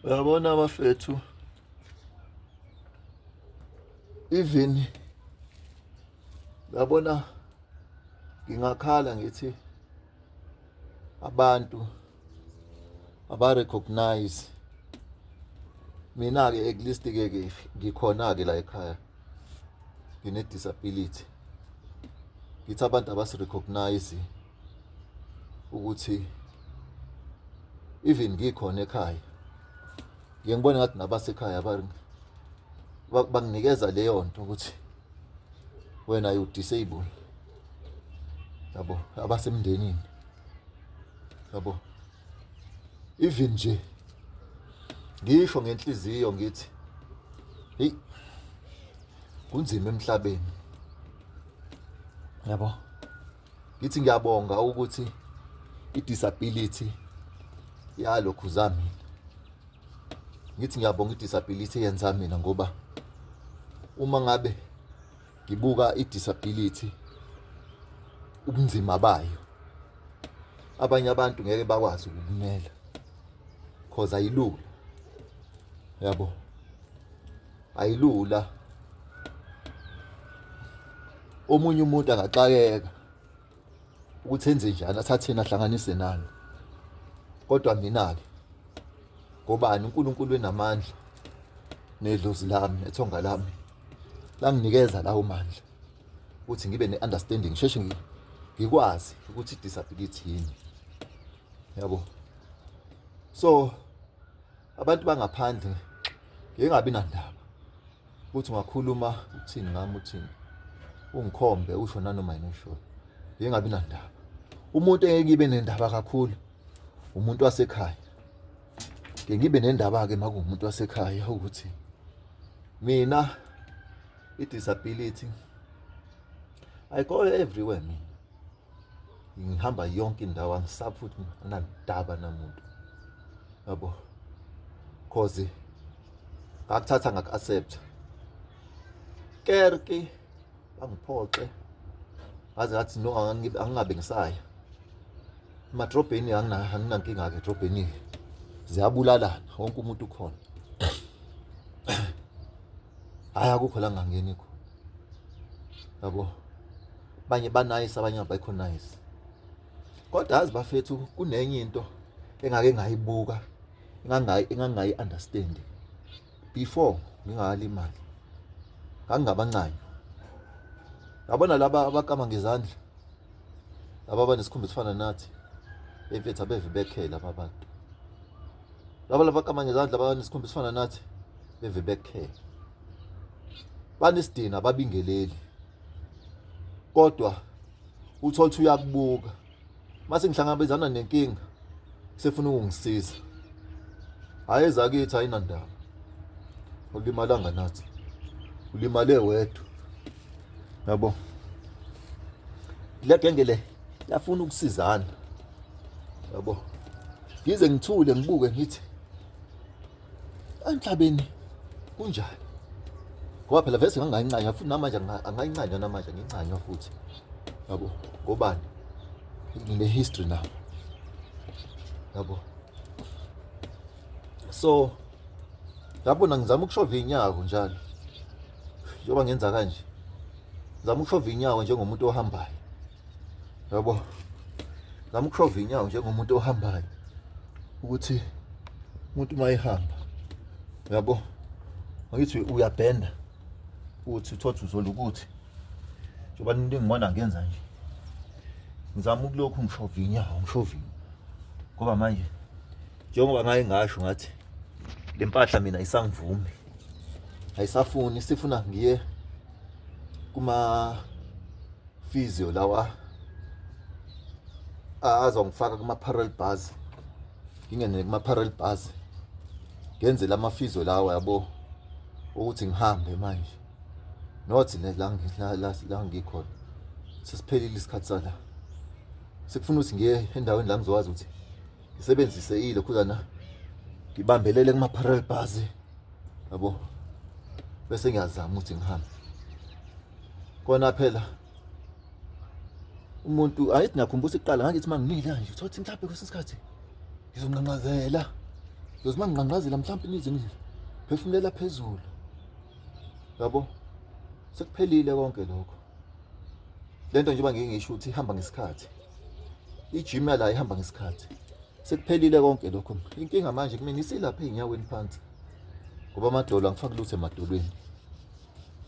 Uyabona bafethu, even uyabona ngingakhala ngithi abantu aba-recognize mina-ke at least ke ke ngikhona-ke la ekhaya ngine-disability. Ngithi abantu abasi-recognize ukuthi even ngikhona ekhaya ngiye ngibone ngathi nabasekhaya banginikeza leyo nto ukuthi wena you disable, yabo, abasemndenini, yabo. Even nje ngisho ngenhliziyo ngithi hey, kunzima emhlabeni, yabo. Ngithi ngiyabonga ukuthi i-disability yalokhu zamina, ngithi ngiyabonga i-disability yenza mina, ngoba uma ngabe ngibuka i-disability ubunzima bayo, abanye abantu ngeke bakwazi ukukumela cause ayilula, yabo, ayilula. Omunye umuntu angaxakeka ukuthi enze njani, athatheni ahlanganise nani, kodwa mina-ke ngobani uNkulunkulu enamandla nedlozi lami nethonga lami langinikeza lawo mandla ukuthi ngibe ne-understanding, sheshe ngikwazi ukuthi i-disability yini, yabo. So abantu bangaphandle ngeke ngabi nandaba ukuthi ungakhuluma uthini ngami, uthini, ungikhombe, usho nanoma yini oyishoyo, ngeke ngabi nandaba. Umuntu engeke ngibe nendaba kakhulu umuntu wasekhaya. Ngeke ngibe nendaba-ke uma kuwumuntu wasekhaya ukuthi mina i-disability, I go everywhere, mina ngihamba yonke indawo, angisabi futhi anandaba namuntu, yabo, cause ngakuthatha ngaku-accept kerke bangiphoxe ngaze ngathi no, angingabe ngisaya emadrobheni, anginankinga-ke edrobheni, ziyabulalana, wonke umuntu ukhona, hhayi akukho la ngingangeni khona, yabo. Banye ba-nice, abanye abekho nice, kodwa yazi bafethu kunenye into engake ngayibuka engangayi-understand before ngingakalimali, ngangingabancanywa, yabona laba abakama ngezandla, laba abanesikhumba esifana nathi, emfethu abeve bekhela laba bantu, laba labakama ngezandla abanesikhumba esifana nathi beve bekhela, banesidina, ababingeleli, kodwa uthola ukuthi uyakubuka mase ngihlangabezana nenkinga sefuna ukungisiza. Hhayi ezakithi ayinandaba, ulimalanga nathi, ulimale wedwa, yabo. Le genge le yafuna ukusizana, yabo. Ngize ngithule ngibuke ngithi emhlabeni kunjani, ngoba phela vese ngangayincanywa futhi namanje angayincanywa, namanje ngincanywa futhi, yabo. Ngobani? Ngine history nabo, yabo. So yabona ngizama ukushova inyawo njalo, njengoba ngenza kanje, ngizama ukushova inyawo njengomuntu ohambayo, yabo. Ngizama ukushova inyawo njengomuntu ohambayo, ukuthi umuntu uma ehamba, yabo, angithi uyabhenda, uthi uthothi uzola ukuthi njengoba ningibona ngenza nje, ngizama ukulokhu ngishova inyawo, ngishova inyawo, ngoba manje njengoba ngaye ngasho ngathi le mpahla mina ayisangivumi, ayisafuni, sifuna ngiye kuma physio lawa azongifaka kuma parallel bars, ngingene kuma parallel bars, ngenze lama physio lawa, yabo, ukuthi ngihambe manje, not la ngikhona sesiphelile isikhathi sala, sekufuna ukuthi ngiye endaweni la ngizokwazi ukuthi ngisebenzise ilokhuzana, ngibambelele kuma parallel bars, yabo, bese ngiyazama ukuthi ngihambe kona. Phela umuntu ayithi, ngiyakhumbula iqala ngangithi mangimile kanje, uthothi mhlawumbe kwesinye isikhathi ngizonqanqazela. Ngizothi uma nginqanqazela mhlawumpe nize ngiphefumulela phezulu. Yabo? Sekuphelile konke lokho. Lento njengoba ngike ngisho ukuthi ihamba ngesikhathi. I-gym yala ihamba ngesikhathi. Sekuphelile konke lokho. Inkinga manje kumina isilapha ey'nyaweni phansi. Ngoba amadolo angifaki lutho emadolweni.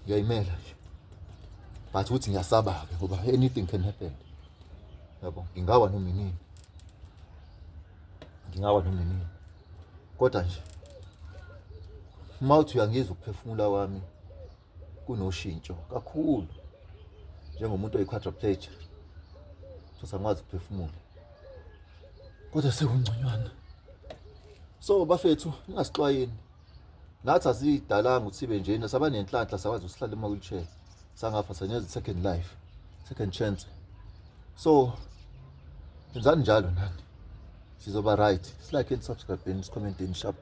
Ngiyayimela nje. But ukuthi ngiyasaba-ke ngoba anything can happen. Yabo, ngingawa noma inini. Ngingawa noma inini. Kodwa nje uma uthi uyangizwa ukuphefumula kwami kunoshintsho kakhulu njengomuntu oyi-quadriplegia futhi angikwazi ukuphefumula kodwa sekungconywana. So bafethu ningasixwayini, nathi asidalanga ukuthi sibe njena, saba nenhlanhla sakwazi ukusihlala ema-wheelchair, sangafa sanyenza second life, second chance. So enzani njalo nani, sizoba right. Silike and subscribe and comment and sharp.